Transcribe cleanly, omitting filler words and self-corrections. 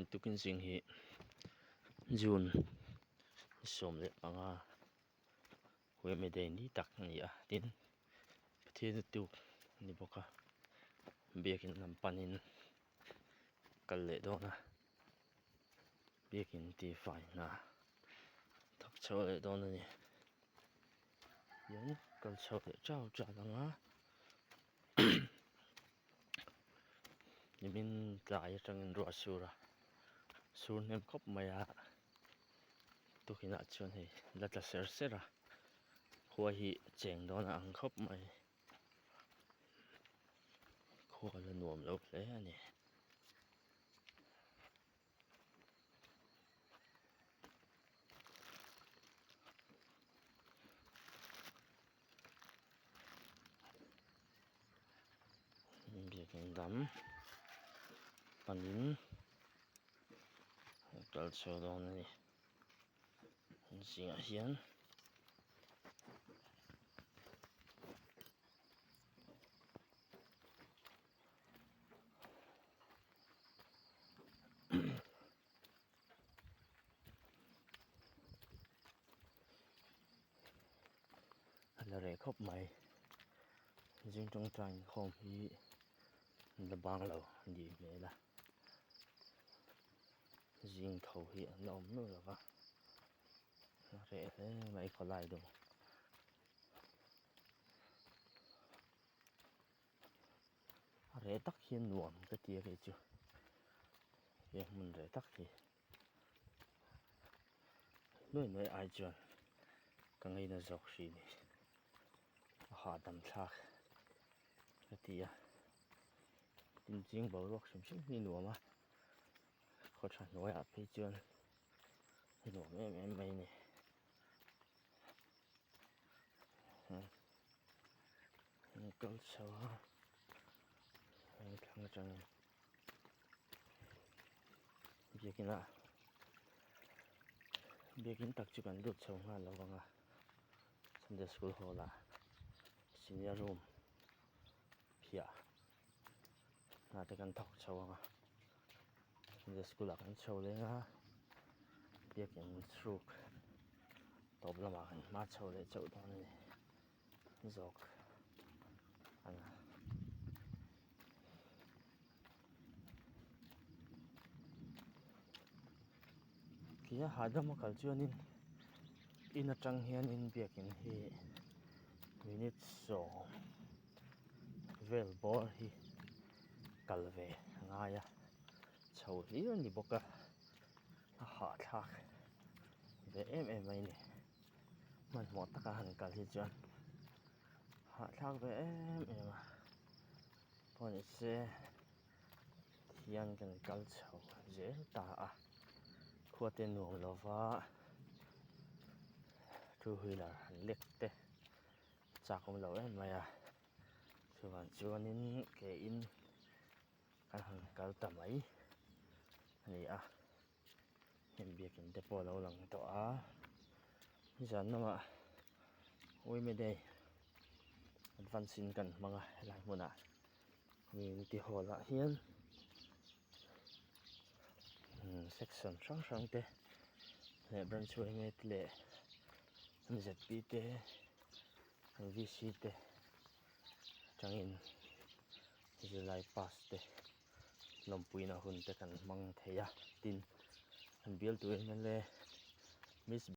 Tukin zing hi June ni 15 Huaime Day ni tak a ni a tin Pathian a tuk a ni bawk a biakin lam panin kal leh dawn a biakin tifai hna thawk chho leh dawn a ni hian kal chho leh chau chau ang a. Nimin tlai atangin ruah a sur a sur hnem khawp mai a tukinah chuan hei la tla ser ser a khua hi cheng dawn a ang khawp mai khua la nuam lo hle a ni. Biakin dam panin a kal chho dawn a ni an zingah hian. A la reh khawp mai zing tawngtai inkhawm hi an la bang lo a nih hmel a zing tho hi an la awm nual lo va a reh hle mai khawlai deuh. A reh tak hian nuam ka ti a kei chu he hmun reh tak hi nuai nuai ai chuan ka ngaina zawk hri ni a hahdam thlak ka ti a tin ching boruak hrim hrim hi nuam a khaw tha hnuaiah phei chuan nuam em em mai a ni. An kal chho a heng thlang atangin biakin ah biakin tak chu kan lut chho nghal lo vang a sunday school hall ah senior room phiah hna te kan thawk chho ang a sunday school ah kan chho leng a biakin thluk tawp lamah kan hma chho leh chauh dawn a ni zawk a ni. Khi a hahdam a kal chuanin in atang hianin biakin hi minute sawm vel bawr hi kal ve a ngai a chho hlir a ni bawk a a hahthlak ve em em mai a ni hmanhmawh taka han kal hi chuan hahthlak ve em em a pawh ni se hian kan kal chho zel ta a khua te nuam lova two wheeler han lek te chak awm lo em mai a chuvang chuanin ke in kan han kal ta mai a ni a heng biakin te pawh a lo lang tawh a nizan lamah Women Day advance in kan hmang a helai hmunah community hall ah hian section hrang hrang te leh branch yma te leh mzp te vc te atangin zirlai pass te lawmpuina hun te kan hmang thei a tin an bialtu mla miss.